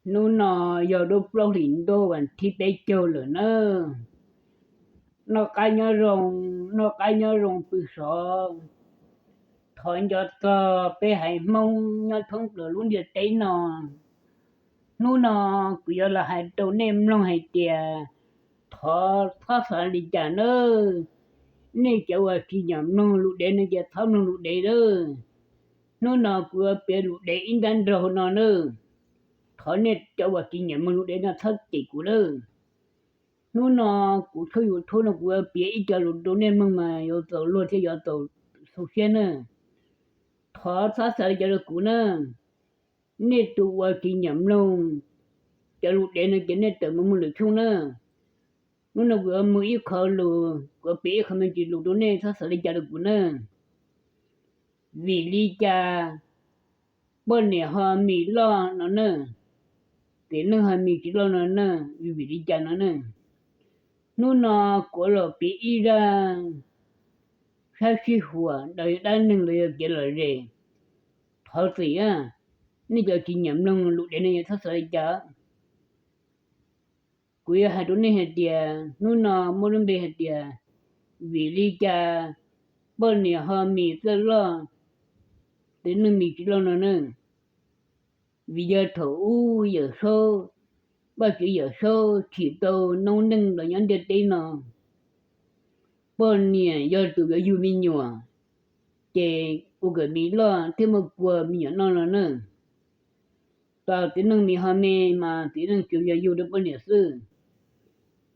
Hnub no yog lub plaub hlis ntuj vas thib peb caug lawm nawb. Noj qab nyob zoo, noj qab nyob zoo pw sov. Thov nco txog peb haiv Hmoob nyob thoob plaws lub ntiaj teb no. Hnub no kuv yuav los hais rau nej mloog hais tias thov txhob xav li cas nawb. Nej cov uas tsis nyiam mloog lus dev no ces txhob mloog lus dev nawb. Hnub no kuv yuav piav lus dev ib nrab nraug no nawb. Thov nej cov uas tsis nyiam mloog lus dev no txhob cem kuv nawb. Hnub no kuv tshooj YouTube no kuv yuav piav ib co lus rau nej mloog mas yuav txaus luag thiab yuav txaus xu siab nawb. Thov txhob xav li cas rau kuv nawb. Nej tus uas tsis nyiam mloog cov lus dev no ces nej tawm mus mloog lwm tshooj nawb. Hnub no kuv yuav muag ib qho lus, kuv yuav piav ib qho me ntsis lus rau nej txhob xav li cas rau kuv nawb. Vim li cas poj niam ho mis loj no nawb? Txiv neej ho mis tsis loj no nawb, vim li cas no nawb? Hnub no kuv los piav ib zaj sab sij huam los yog dab neeg los yog kev lom zem. Thov txim, nej cov tsis nyiam mloog lus dev no yog txhob xav li cas. Kuv yuav hais rau nej hais tias hnub no muaj lub npe hais tias vim li cas poj niam ho mis txawj loj, txiv neej mis tsis loj no nawb. Vim yog thaum ub Yawm Saub, Vajtswv Yawm Saub tsim tau noob neej los nyob ntiaj teb no, poj niam yog tus yuav yug me nyuam, ces ua kom mis loj thiaj muaj kua me nyuam noj no nawb. Thaum txiv neej mis ho me mas txiv neej tsuas yog yug rau poj niam xwb,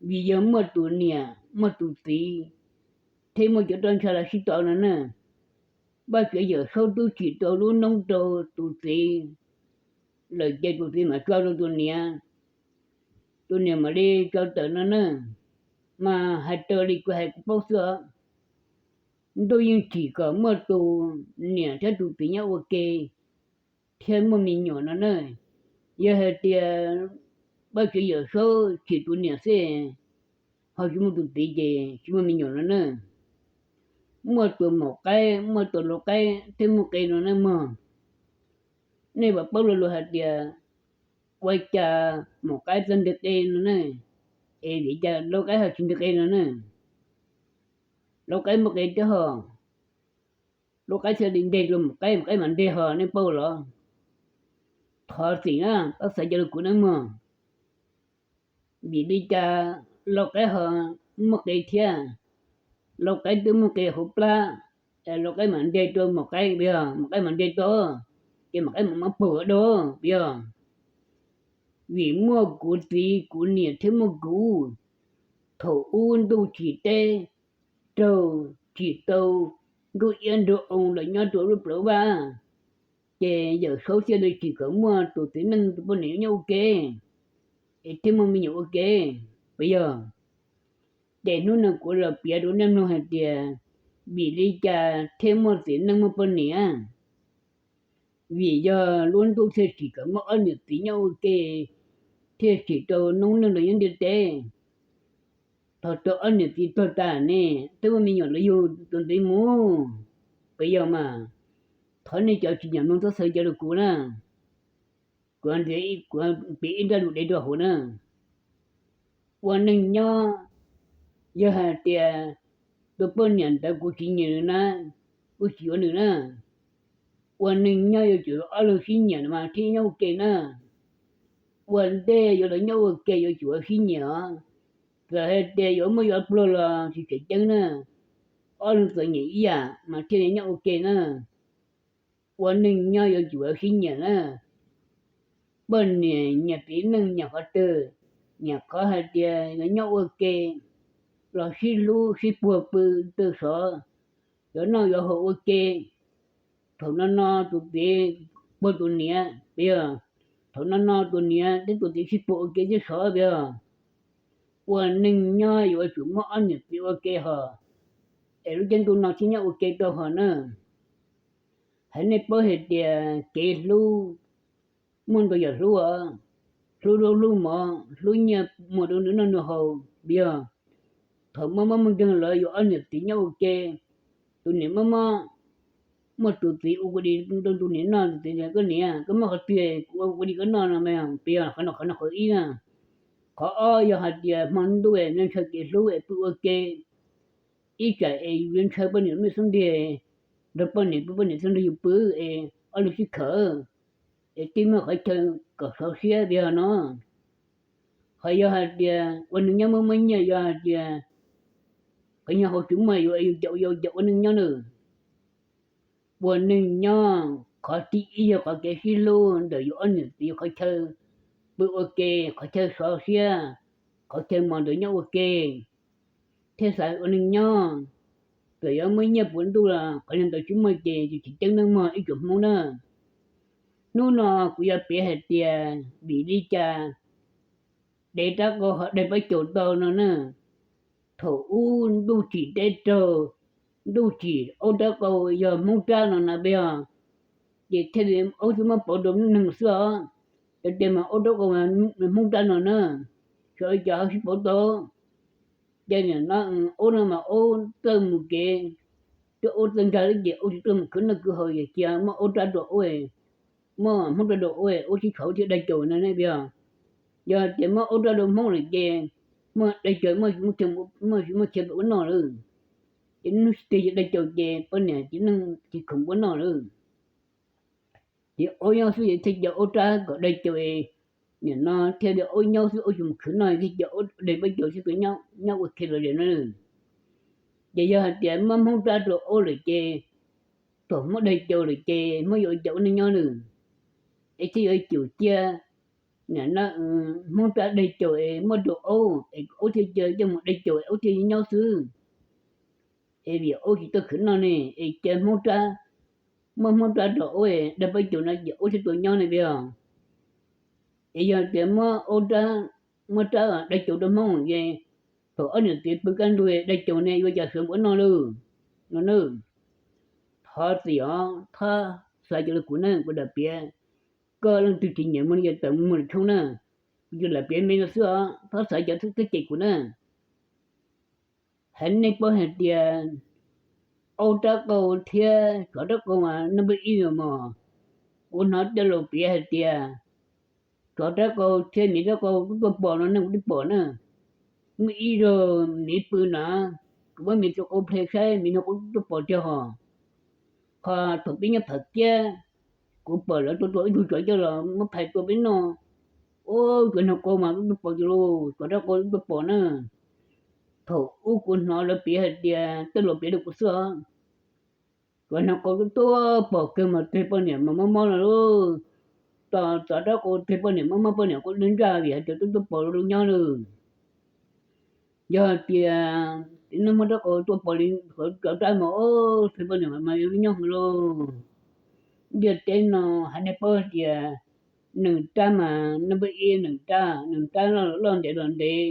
vim yog muaj tus niam muaj tus txiv thiaj muaj cov roj ntsha los sib tau no nawb. Vajtswv Yawm Saub twb tsim tau lub noob rau tus txiv lawm ces tus txiv mam tso rau tus niam, tus niam mam li tso tawm no nawb. Mas hais raws li kuv hais kuv paub xwb os. Ntuj yeej tsim kom muaj tus niam thiab tus txiv nyob ua ke thiab muaj me nyuam no nawb. Yog hais tias Vajtswv Yawm Saub tsim tus niam xwb ho tsis muaj tus txiv ces tsis muaj me nyuam no nawb. Muaj tus maum qaib muaj tus lau qaib thiaj muaj qe no nawb mog. Nej puas paub lo lus hais tias ua cas maum qaib txawj nteg qe no nawb, es vim li cas lau qaib ho tsis nteg qe no nawb? Lau qaib muaj qe thiab ho, lau qaib thiaj li nteg rau maum qaib, maum qaib mam nteg ho, nej paub los? Thov txim na, txhob xav li cas rau kuv nawb mog. Vim li cas lau qaib ho muaj qe thiab? Lau qaib twb muaj qe hauv plab, lau qaib mam nteg rau maum qaib puas yog? Maum qaib mam nteg rau, ces maum qaib mam muab paug ua dua puas yog? Vim muaj kuv txiv kuv niam thiab muaj kuv. Thaum ub ntuj tsim teb raug, tsim tau ntuj iab nrug oo los nyob rau lub plawv vaj, ces Yawm Saub thiaj li tsim kom muaj tus txiv neej tus poj niam nyob ua ke, es thiaj muaj me nyuam ua ke, puas yog? Ces hnub no kuv los piav rau nej mloog hais tias vim li cas thiaj muaj txiv neej muaj poj niam. Vim yog lub ntuj thiaj tsim kom muaj ob niam txiv nyob ua ke, thiaj tsim rau noob neej los nyob ntiaj teb. Thaum rau ob niam txiv tuag tas ne, twb muaj me nyuam los yug tus ntxiv mus, puas yog mas? Thov nej cov tsis nyiam mloog txhob xav li cas rau kuv na. Kuv, kuv piav ib nrab lus dev rau hauv na. Ua neej nyob, yog hais tias tus poj niam ntawd kuv tsis nyiam nws na, kuv tsis yuav nws na. Ua neej nyob yuav tsum ob leeg sib nyiam mas thiaj nyob ua ke na. Ua ntej yuav los nyob ua ke yuav tsum sib nyiam os. Txawm hais tias yuav muaj yuav pluag los tsis tseem ceeb na, ob leeg txom nyem ib yam mas thiaj li nyob ua ke na. Ua neej nyob yuav tsum sib nyiam na. Poj niam nyiam txiv neej nyiam qhov twg? Nyiam qhov hais tias nyob ua ke los sib hlub sib puag pw twg sov, yuav noj yuav haus ua ke. Thaum no no tus txiv puag tus niam puas yog? Thaum no no tus niam thiab tus txiv sib puag ua ke thiab sov puas yog? Ua neej nyob yuav tsum muaj ob niam txiv ua ke hos, es lub caij ntuj no thiaj nyob ua ke tau hos na. Hais nej paub hais tias kev hlub muaj ntau yam hlub os. Hlub zaub hlub mov, hlub nyiaj muag rau nws noj nws haus puas yog? Thaum mob mob muaj nkeeg lawm yuav ob niam txiv nyob ua ke, tus niam mob mob muaj tus txiv ua ua di rau tus niam noj, tus txiv tias, koj niam, koj muaj qhov twg kuv ua ua di koj noj no mas, piv qhov no qhov no qhov ib na. Qhov ob yog hais tias hmo ntuj es ntshaw kev hlub es pw ua ke, ib tsam es yus yuav ntshaw poj niam lub neej xub ntiag, nrog poj niam pw poj niam txog nrog yus pw es ob leeg sib khawm, es twb muaj qhov chaw kom sov siab li no. Ho yog hais tias ua neej nyob muaj muaj nyiaj, yog hais tias qhov nyuag hauv tsis muaj yuav yus caum yus caum ua neej nyob na. Ua neej nyob qhov thib ib yog qhov kev sib hlub ntawm yus ob niam txiv, qhov chaw pw ua ke, qhov chaw sov siab, qhov chaw mos ntawd nyob ua ke, thiaj xav ua neej nyob. Txawm yuav muaj nyiaj puv ntuj los qhov ntawd tsis muaj ces tsis ceeb neej mog ib tsoom Hmoob na. Hnub no kuv yuav piav hais tias vim li cas dev rab qau ho daig pob caus tau no na. Thaum ub ntuj tsim teb raug, ntuj tsim aub rab qau yog Hmoob rab no na peb os, ces thiaj li aub thiaj muab pauv rau neeg xwb os. Cov tias mas aub rab qau Hmoob rab no na, xyov li cas ho sib pauv tau. Ces nim no aub no mas aub txawj mus kev, twb aub txawj nkag lawm ces aub tsis tuaj mus khwv noj khwv haus, ces cia muab aub rab rau aub, muab Hmoob rab rau aub, aub sib tshauv thiaj daig caus no ne peb os. Yog tias muab aub rab rau Hmoob lawm ces muaj daig caus, muaj, muaj tsis muaj chaw ua noj lawm, ces hnub twg yog daig caus ces poj niam txiv neej tsis khoom ua noj lawm. Ces aub nyob xwb ces thiaj cia aub rab kom daig caus, nim no thiaj li aub nyob xwb aub tsis mus khwv noj thiaj cia aub daig pob caus xwb, tus nyob ua ke los li no. Ces yog hais tias muab Hmoob rab rau aub lawm ces, thaum muab daig caus lawm ces muab yuav ua cas ua neej nyob lawm? Es thiaj yuav cum cia nim no Hmoob rab daig caus es muab rau aub es aub thiaj cia coj mus daig caus es aub thiaj nyob xwb. Es vim aub tsis tuaj khwv noj ne, es cia Hmoob rab, muab Hmoob rab rau aub es daig pob caus no ces aub thiaj tuaj nyob ne peb os. Es yog tias muab aub rab, muab rab daig caus rau Hmoob ces thaum ob niam txiv pw kaj ntug daig caus ne yuav cas sawv mus ua noj lawm no na. Thov txim os, thov xav cov lus kuv na, kuv lam piav, koj leej twg tsis nyiam mloog no ces tawm mus lwm tshooj na. Kuv tsuas lam piav me no xwb os, thov xav cov twb cem kuv na. Hais nej paub hais tias aub rab qau thiab tsov rab qau mas noj npawb ib los mas, kuv hnov tej laus piav hais tias tsov rab qau thiab miv rab qau twb tuaj pom no ne, kuv twb pom na. Muaj ib zaug miv pw na, kuv muab miv tus qau ple saib miv no kuv twb tuaj pom tiag hos. Qhov thaum peb nyob Phav Kiab, kuv pom lawv tua tua ib tug tsov coj los muab phais tua peb noj. Ub, tsov nag qau mas twb tuaj pom tiag lauj, tsov rab qau twb tuaj pom na. Thaum ub kuv hnov lawv piav hais tias tej laus piav rau kuv xwb os. Tsov nag qau twb tuaj pom kawg mas twg poj niam mas mob mob no lauj. Tos tsov rab qau twg poj niam mob mob poj niam kuj neej ntsaj vim hais tias twb tuaj pom lub nyob lawm. Yog tias txiv neej muab rab qau tuaj pom li tsov rab mas, twg poj niam mas lub nyob hwv lauj. Ntiaj teb no hais nej paub tias neeg rab mas noj npawb ib, neeg rab, neeg rab loj ntev los ntev,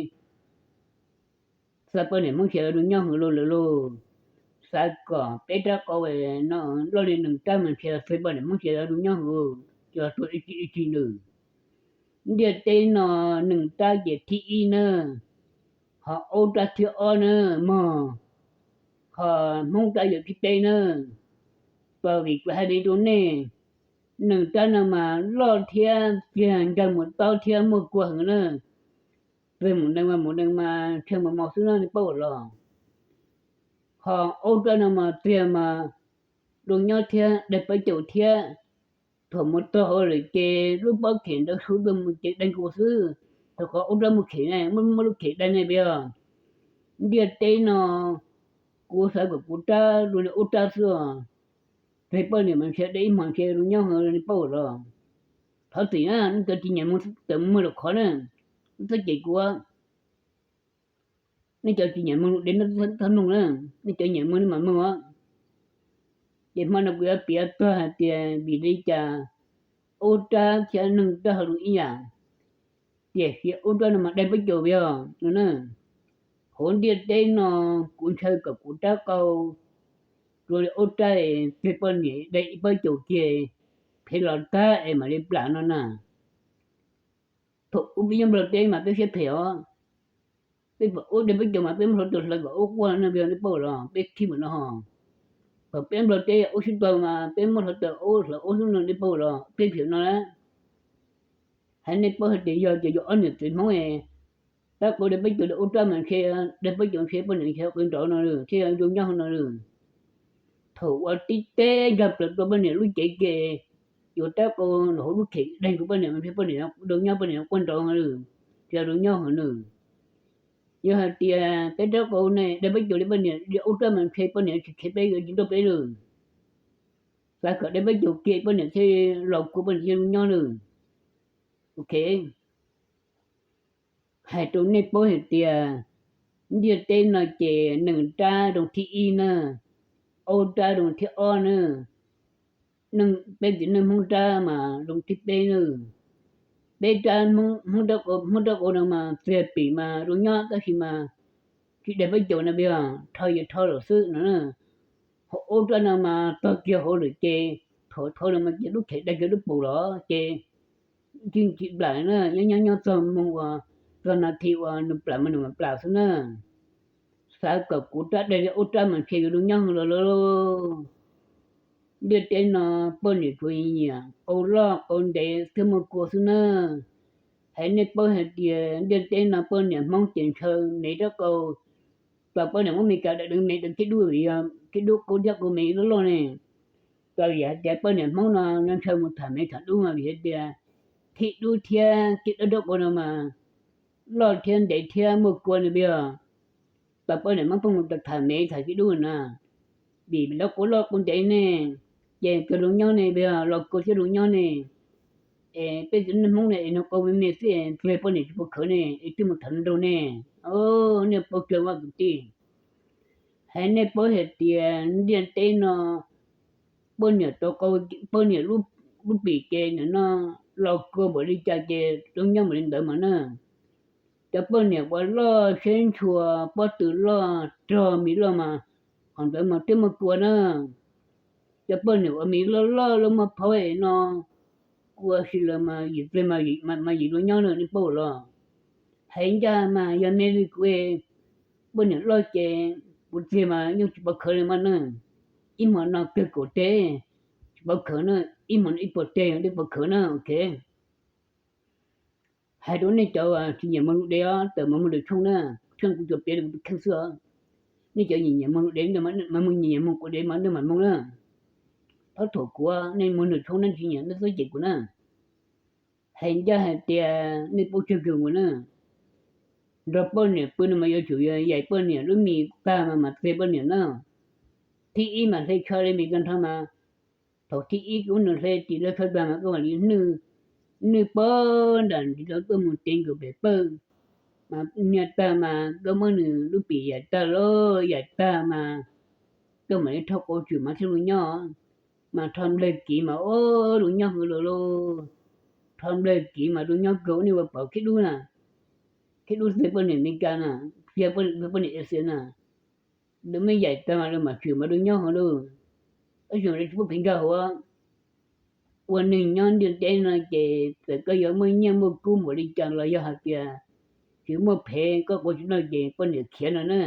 xav poj niam Hmoob Xyooj lub nyob hwv lauj lawm lauj. Xav kom peb rab qau no loj li neeg rab mas ntshe xav poj niam Hmoob Xyooj lub nyob hwv, ces tuag ib txhij ib txhij lawm. Ntiaj teb no neeg rab ces thib ib na, ho aub rab thib ob na mog, ho Hmoob rab yog thib peb na. Tos vim kuv hais li rau nej, neeg rab no mas loj thiab txiag nraug mus taub thiab muaj kua heev na. Txiag mus nees mas mus nees mas ntshe mus mos xwb no nej paub los. Ho aub rab no mas txiag mas dua nyob thiab daig pob caus thiab. Thaum mus txog hauv lawm ces lub pob khem ntawd su tuaj mus ces daig nkaus xwb. Thaum qhov aub rab mus khem ne, muaj lub khem daig ne peb os. Ntiaj teb no kuv xav kom kuv rab zoo li aub rab xwb os. Txiag poj niam mas ntshe daig ib hmos ntshe zoo nyob heev li nej paub los. Thov txim na, nej cov tsis nyiam mloog tawm mus mloog lwm qhov na, nej txhob cem kuv. Nej cov tsis nyiam mloog lus dev no txhob mloog na, nej cov nyiam mloog nej mam mloog os. Ces hmo no kuv yuav piav txog hais tias vim li cas aub rab thiab neeg rab ho zoo ib yam, tiam sis aub rab no mas daig pob caus peb os no na. Hauv ntiaj teb no kuv ntshaw kom kuv rab qau zoo li aub rab, txiag poj niam daig ib pob caus kiag, phem los tag es mam li plam no na. Thaum ub peb nyob Nplog teb mas peb siab phem os, peb pom aub daig pob caus mas peb muab hluav taws hlawv kom aub quaj no peb paub los peb khib mus no ho. Thaum peb Nplog teb ub sib tog mas peb muab hluav taws ub hlawv ub xwb no nej paub los peb pheej no na. Hais nej paub hais tias yog ces yus ob niam txiv Hmoob es tab qau daim peb caug li ub rab mas ntshe, daim peb caug ntshe poj niam ntshe qw nrov no lawm thiaj zoo nyob no lawm. Thaum ua tib teb nkag plaws rau poj niam lub cev ke, yuav tab qau los hauv lub khem daig rau poj niam mas ntshe poj niam zoo nyob poj niam quaj nrov lawm, thiaj zoo nyob heev nws. Yog hais tias peb rab qau ne daim peb caug li poj niam ub rab mas ntshe poj niam tsis khiav peb yuav tsis nrauj peb lawm. Xav kom daim peb caug kiag poj niam thiaj los kua poj niam thiaj zoo nyob lawm. Ok, hais rau nej paub hais tias ntiaj teb no ces nees rab zoo thib ib na, aub rab zoo thib ob na, peb txiv neej Hmoob rab mas zoo thib peb na. Peb rab Hmoob, Hmoob rab qau no mas txiag pim mas zoo nyob tab sis mas tsis daim peb caug no peb rho yuav rho lawm xwb no na. Hauv aub rab no mas tog kiag hauv lawm ces thaum rho no mas ces lub khem daig kiag lub paum los ces tsis tsis plam na, nyob nyob nyob txog moo uas txog nas this uas nws plam mas nws mam plam xwb na. Xav kom kuv rab daig li aub rab mas ntshe yuav zoo nyob heev los lawm. Ntiaj teb no poj niam tsuas nyiam qau loj qau ntev thiab muaj kua xwb na. Hais nej paub hais tias ntiaj teb no poj niam Hmoob ces ntshaw me rab qau, pab poj niam muab Meskas daim deev me deev khib dub vim yog khib dub qau thiab qau me loj loj ne. Txawm yog hais tias poj niam Hmoob no ntshaw mus tham me tham dub mas vim hais tias khib dub thiab khib dub rab qau no mas loj thiab ntev thiab muaj kua ne peb os. Tau poj niam muab poj mus tham me tham khib dub na, vim lawv qau loj qau ntev ne, ces txawg zoo nyob ne peb os, los kua thiab zoo nyob ne. Es peb txiv neej Hmoob ne es nws qau me me xwb es txawg poj niam tsis pom khawv ne es twb mus tham nraug ne. Nej paub tsawg vaj kwv tij. Hais nej paub hais tias ntiaj teb no poj niam tau qau, poj niam lub pim ces nim no los kua npaum li cas ces zoo nyob npaum li ntawd mas na. Cov poj niam uas loj siab ntshua, pob tw loj, rog mis loj mas qhov ntawd mas twb muaj kua na. Cov poj niam uas mis loj loj lub muag phaub es no kua si lawm mas yim txawg mas yim zoo nyob na nej paub los. Hais ncaj mas yog me li kuv, poj niam loj ces kuv txawg mas yeej tsis pom khawv li mas na. Ib hmo no kawg kaum teg tsis pom khawv na, ib hmo no ib puas teg twb pom khawv na, ok. Hais rau nej cov tsis nyiam mloog lus dev os, tawm mus mloog lwm tshooj na, tshooj kuv tsuas piav li kuv tus kheej xwb os. Nej cov nyiam mloog lus dev, mas nyiam mloog kuv dev mas nej mam mloog na. Thaub thaum kuv, nej mloog lwm tshooj nej tsis nyiam nej txhob cem kuv na. Hais ncaj hais tias nej paub tsawg kawg nkaus na. Nrog poj niam pw no mas yuav tsum yaim poj niam lub mis tag mas mam txeg poj niam na. Thib ib mas hle tsho li mis tag nrho mas, thaum thib ib koj muab nws hle tis lawv tsho tag mas koj mam li nwj, nwj pog nram ntsis rau tuaj mus tis nkaus pem pawg, mas nias tag mas koj muab nws lub pim yaim tag lauj, yaim tag mas koj mam li rho qau tswm mas thiaj zoo nyob. Mas rho nplawg kiv mas ua zoo nyob hwv lawm lauj. Rho nplawg kiv mas zoo nyob kawg, nej ua pom khib dub na, khib dub txawg poj niam Meskas na, txawg poj niam Asia na, lawv muab yaim tag mas lawv mam tswm mas zoo nyob hwv lauj. Tab sis lawv tsis pub phev nkag hauv. Ua neeg nyob ntiaj teb no ces txawm koj yuav muaj nyiaj muaj kub npaum li cas los yog hais tias tsis muaj phev koj qau tsis loj ces poj niam khiav no na.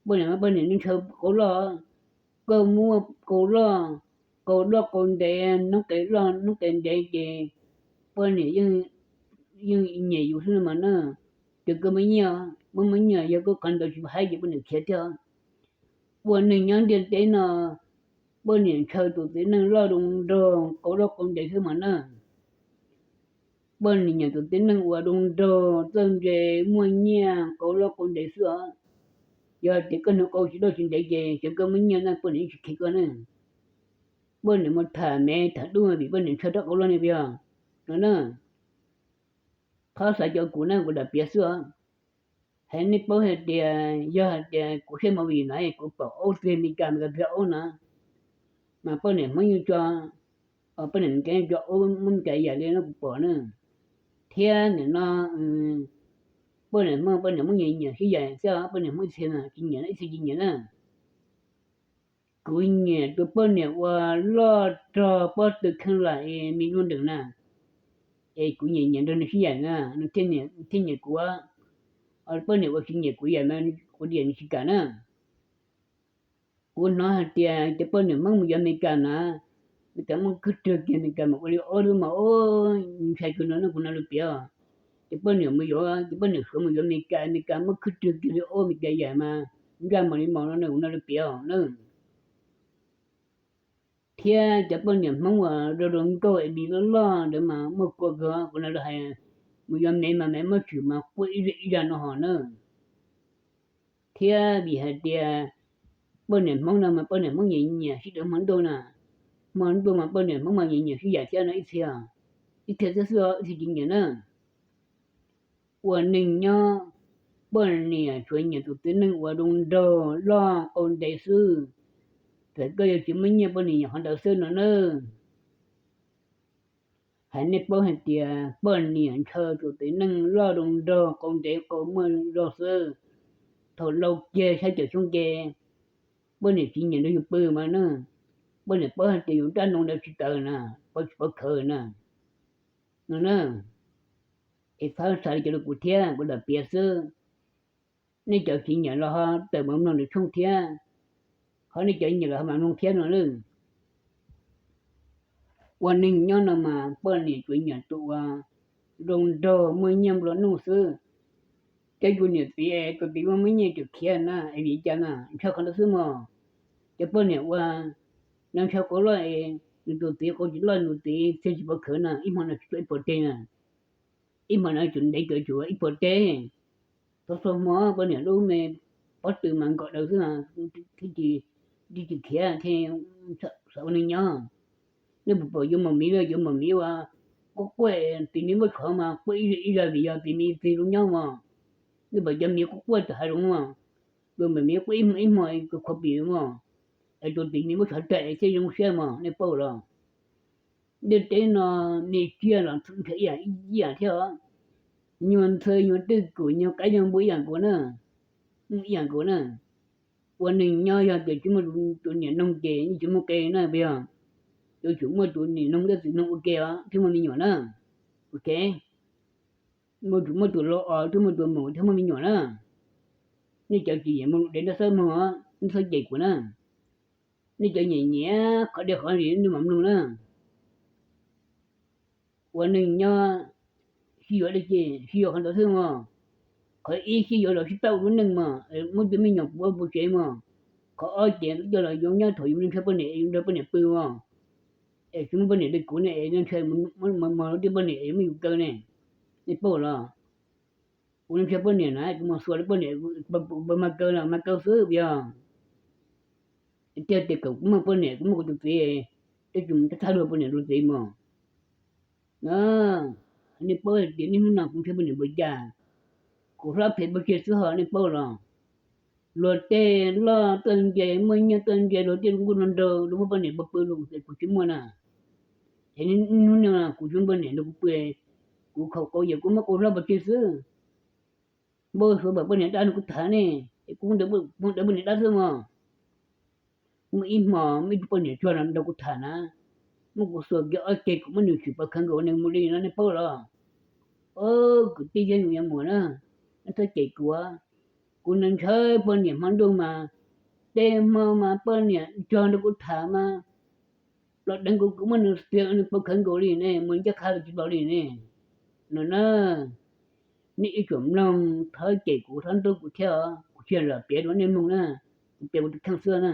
Poj niam, poj niam ntshaw qau loj, koj muaj qau loj, qau loj qau ntev, noob qes loj noob qes ntev ces poj niam yeej nyiam yus xwb mas na. Ces koj muaj nyiaj, muaj muaj nyiaj yog koj qhov ntawd tsis haib ces poj niam khiav thiab. Ua neeg nyob ntiaj teb no, poj niam ntshaw tus txiv neej loj zoo nraug qau loj qau ntev xwb mas na. Poj niam nyiam tus txiv neej uas zoo nraug txawj ntse, muaj nyiaj, qau loj qau ntev xwb os. Yog tias koj nws qau tsis loj tsis ntev ces xyov koj muaj nyiaj na poj niam yeej tsis khiav koj na. Poj niam mus tham me tham dub vim poj niam ntshaw rab qau loj ne peb os. No na, qhov xav cov kuv na kuv lam piav xwb os. Hais nej paub hais tias yog hais tias kuv saib movie na kuv pom aub txawg Meskas, Meskas txawg aub na, mas poj niam Hmoob yeej tso, poj niam Meskas yeej tso aub muab Meskas yaim li no kuv pom na. Thiab nim no poj niam Hmoob poj niam muab nyiam nyiam sib yaim xwb, poj niam Hmoob txhia na tsis nyiam na, ib txhia tsis nyiam na. Kuv nyiam tus poj niam uas loj rog pob tw kheej lam es me lub ntees na, es kuv nyiam nyiam nrog nws sib yaim na, nws thiaj nyiam kuv. Poj niam uas tsis nyiam kuv yaim mas kuv diam nws tsis kam na. Kuv hnov hais tias cov poj niam Hmoob mus yuav Amelikas na, Amelikas muaj khwb rwg kiag, Amelikas mas ua li ob lub mas ntshai kawg no ne, kuv hnov lawv piav. Cov poj niam mus yuav, cov poj niam Suav mus yuav Amelikas, Amelikas muaj khwb rwg kiag li ob Amelikas yam mas ncaj mos li mos no ne, kuv hnov lawv piav na. Thiab cov poj niam Hmoob uas zoo zoo nkauj es bi loj loj ntawd mas muaj kua kawg, kuv hnov lawv hais mus yuav Mev mas Mev muab tshwm mas quaj ib zaj ib zaj no hos na. Thiab vim hais tias poj niam Hmoob no mas poj niam Hmoob nyiam nyiam sib deev hmo ntuj na, hmo ntuj mas poj niam Hmoob mas nyiam nyiam sib yam thiab no ib txhia, ib txhia xwb xwb os, ib txhia tsis nyiam na. Ua neej nyob poj niam tsuas nyiam tus txiv neej uas zoo nraug loj qau ntev xwb. Txawm koj yuav tsis muaj nyiaj poj niam nyiam qhov ntawd xwb no na. Hais nej paub hais tias poj niam ntshaw tus txiv neej loj zoo nraug qau ntev qau muaj zog xwb, thaum laus kiag saib cov xyoob ke, poj niam tsis nyiam nrog yus pw mas na. Poj niam paub hais tias yus rab ntoo ntawd tsis tawv na, paub tsis paub khawv na, no na. Es txhob xav li cov lus kuv thiab, kuv lam piav xwb. Nej cov tsis nyiam los ho tawm mus mloog lwm tshooj thiab, ho nej cov nyiam los ho mam mloog thiab no na. Ua neeg nyob no mas poj niam tsuas nyiam tus uas zoo nraug muaj nyiaj nplua nuj xwb. Cov yus niam txiv es tus txiv muaj muaj nyiaj tseem khiav na, es vim li cas na, ntshaw qhov ntawd xwb mog. Cov poj niam uas nws ntshaw qau loj es nws tus txiv qau tsis loj, nws tus txiv txiag tsis pov khawv na, ib hmo no tsis tuaj ib puas teg na, ib hmo no tsuas ntev kawg tsuas ib puas teg. Txhua txhua hmo poj niam lub me pob tw mas nkaum daws xwb, thiaj tsis khiav thiaj xav ua neej nyob. Nej puas pom yuav mos miv, yuav mos miv uas quaj quaj, txiv miv muab tshov mas quaj ib zaj ib zaj vim yog txiv miv txig zoo nyob mog. Nej pom cov miv quaj quaj tom hav zoov mog, yuav mos miv quaj ib hmo ib hmo khuv pim mog, es tus txiv miv muab tshov tag es thiaj zoo siab mog, nej paub los. Ntiaj teb no me tsiaj los ntshaw ib yam thiab os. Nyuag ntxhw nyuag twj kum nyuag qaib nyuag npua ib yam nkaus na, ib yam nkaus na. Ua neeg nyob yog tias tsis muaj tus niam noog ces yeej tsis muaj qe na, puas yog? Yuav tsum muaj tus niam noog thiab txiv noog ua ke os thiaj muaj me nyuam na. Ok, yuav tsum muaj tus lau os thiaj muaj tus maum thiaj muaj me nyuam na. Nej cov tsis nyiam mloog lus dev nrab xab moog, nej txhob cem kuv na. Nej cov nyiam nyiam qhov dev qhov zis nej mam mloog na. Ua neeg nyob sib yuav dab tsi? Sib yuav qhov ntawd xwb mog. Qhov ib, sib yuav los sib pab ua lub neej mog, muab tus me nyuam puv puv tsev mog. Qhov ob ces coj los yuav nyob thaum yus ntshaw poj niam es yus nrog poj niam pw mog, es tsis muaj poj niam li kuv ne es ntshaw mos mos li tej poj niam es muab yus kaw ne, nej paub los? Kuv ntshaw poj niam na, kuv mus xuas li poj niam, mas kaw los mas kaw xwb puas yog? Tiag tias kom kuv muaj poj niam, kuv muaj kuv tus txiv, tej tsis mus thab thab luag poj niam tus txiv mog. Nej paub hais tias niaj hnub no kuv ntshaw poj niam npaum cas, kuv hlob phem npaum cas xwb ho nej paub los? Luag tej loj tuaj ntse, muaj nyiaj tuaj ntse, luag tej nkuj nraug, luag muaj poj niam pw pw, luag kuv tsis muaj na. Es niaj hnub no kuv tsis muaj poj niam nrog kuv pw, kuv khaum qau yawm kuv muab qau hlob npaum cas xwb. Npau suav pom poj niam dab nrog kuv tham ne, es kuv ntawd poj niam dab xwb mog. Muaj ib hmos muaj ib tug poj niam tsuag los nrog kuv tham na, muab kuv xuas kiag ob ceg, kuv muab nws tshwm pov khawv nkaus nws mus li no, nej paub los? Kwv tij thiab me nyuam na, nej txhob cem kuv. Kuv ntshaw poj niam hmo ntuj mas, tej hmo mas poj niam tsuag nrog kuv tham mas los deev kuv, kuv muab nws txiav nws pov khawv nkaus li ne, mus ncaj qha tsis los li ne. No na, nej ib tsoom mloog txhob cem kuv, txhob ntxub kuv thiab os, kuv tsis yog lam piav rau nej mloog na, kuv piav kuv tus kheej xwb na.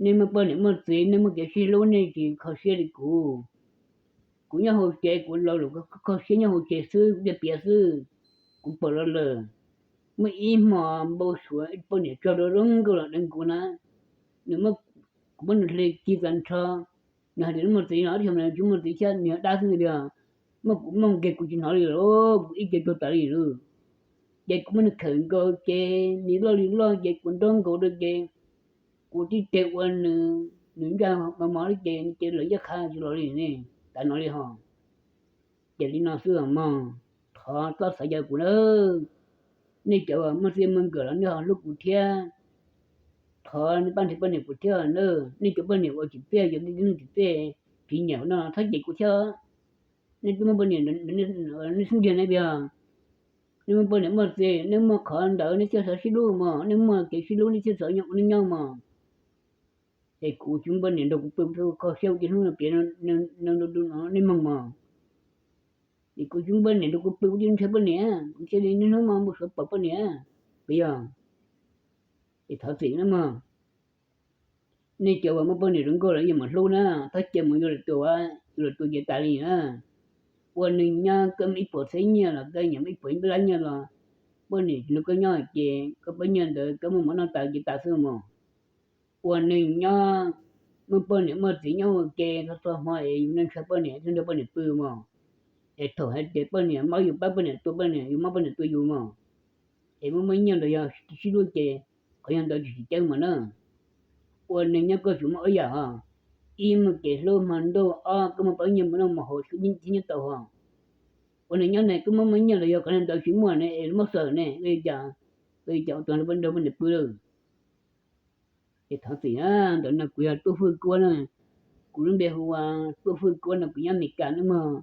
Nej muaj poj niam muaj txiv, nej muaj kev sib hlub, nej tsis kho siab li kuv. Kuv nyob hauv tsev, kuv laus lawm, kuv kho siab nyob hauv tsev xwb, kuv thiaj piav xwb. Kuv pom los lawm, muaj ib hmos npau suav poj niam tsuag zoo nkauj los deev kuv na, nws muab, kuv muab nws hle ci tag nrho. Nws hais tias nws muaj txiv no, tab sis mas nws tsis muaj txiv thiab, nws yog dab xwb tiag. Muab kuv mooj kiag kuv tsis hnov li lawm, kuv ib ce tuag tas li lawm. Ces kuv muab nws khawm nkaus ces nws loj li loj ces kuv nrog nkaus rau ces kuv tib ce ua nws, nws ncaj mos mos li ces ces lawv ncaj qha tsis los li ne, tas no li ho. Ces li no xwb mog, thov txhob xav yam kuv na. Nej cov muaj txiv muaj nkawm los nej ho hlub kuv thiab. Thov nej pab nrhiav poj niam kuv thiab na. Nej cov poj niam uas tsis txiaj, yog nej txiv neej tsis txiaj, tsis nyiam no txhob cem kuv thiab. Nej twb muaj poj niam, nej xub ntiag ne puas yog? Nej muaj poj niam muaj txiv, nej muaj qhov ntawd nej thiaj xav sib hlub mog, nej muaj kev sib hlub nej thiaj xav nyob ua neej nyob mog. Es kuv tsis muaj poj niam nrog kuv pw, kho siab ua tib hnub no piav no nej mloog mog. Es kuv tsis muaj poj niam nrog kuv pw, kuv tsis ntshai poj niam, kuv thiaj li niaj hnub no npau suav pom poj niam, puas yog? Es thov txim nawb mog. Nej cov uas muaj poj niam zoo nkauj los yeej mam hlub na, thov cia mus yuav lwm tus, yuav lwm tus ces tas li na. Ua neej nyob koj muaj ib puas txhiab nyiaj los koj nyiam muaj ib puas lab nyiaj los, poj niam tsis nrog koj nyob ces koj pab nyiaj ntawd koj muaj mov noj tas ces tas xwb mog. Ua neej nyob, muaj poj niam muaj txiv nyob ua ke, txhua txhua hmo es yus nej ntshai poj niam thiaj nrog poj niam pw mog. Es thaum hais tias poj niam mob yus pab poj niam tua poj niam, yus mob poj niam tua yus mog. Es muaj muaj nyiaj los yog sib hlub ces qhov yog ntawd tsis tsim ceeb mog na. Ua neej nyob koj tsuas muaj ob yam hos, ib muaj kev hlub hmo ntuj, ob koj muaj pab nyiaj mus noj mus haus thiab nyob tau hos. Ua neej nyob ne koj muaj muaj nyiaj los yog qhov ntawd tsis muaj ne es muab xaws ne, ua li cas, ua li cas ua tau nrog poj niam pw lawm. Es thov txim na, ntawm no kuv yog Tuaj Fwj Kuab na, kuv lub npe hu ua Tuaj Fwj Kuab no, kuv nyob Amelikas nawb mog.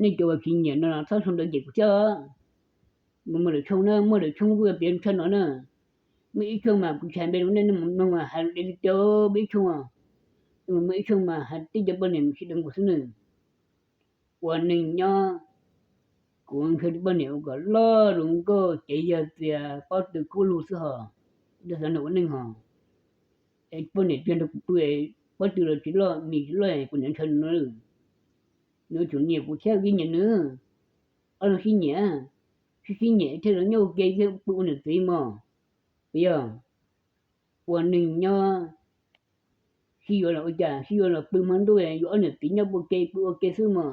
Nej cov uas tsis nyiam no los txhob sau ntawv cem kuv thiab. Mus muaj lwm tshooj na, muaj lwm tshooj kuj piav tshaj no na. Muaj ib tshooj mas kuv tsis hais npe rau nej, nej mus mloog mas hais li cas, muaj ib tshooj, muaj ib tshooj mas hais tib cov poj niam sib deev kuv xwb nws. Ua neej nyob, kuv ntshaw tus poj niam ua kom loj zoo nkauj ces yog tias pob tw kub lug xwb hos, tus xav nrog ua neej hos. Es poj niam tiag nrog kuv pw, pob tw los tsis loj mis tsis loj kuv niam ntshaw nws. Nws tseem nyiam kuv thiab kuv nyiam nws, ob leeg sib nyiam, sib sib nyiam thiaj los nyob ua ke thiaj pw ua niam txiv mog. Puas yog? Ua neej nyob, sib yuav los ua cas, sib yuav los pw hmo ntuj yuav ob niam txiv nyob ua ke pw ua ke xwb mog.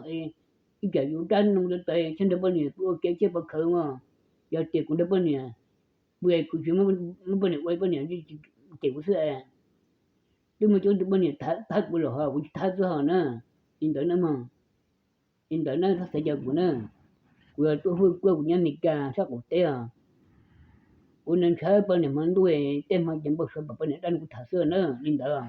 Ib tsam yus rab noo tawv tawv thiaj nrog poj niam pw ua ke thiaj pov khawv mog. Yog tias kuv nrog poj niam pw, kuv tsis muab poj niam ua, poj niam cem kuv xwb. Twb muaj coob tus poj niam thab kuv los hos kuv tsis thab xwb hos na. Li ntawd na mog, li ntawd na txhob xav cov kuv na. Kuv yog Tuaj Fwj Kuab, kuv nyob Amelikas sab qaum teb os. Kuv ntshaw poj niam hmo ntuj, tej hmo ces npau suav pom poj niam dab no kuv tham xwb na, li ntawd.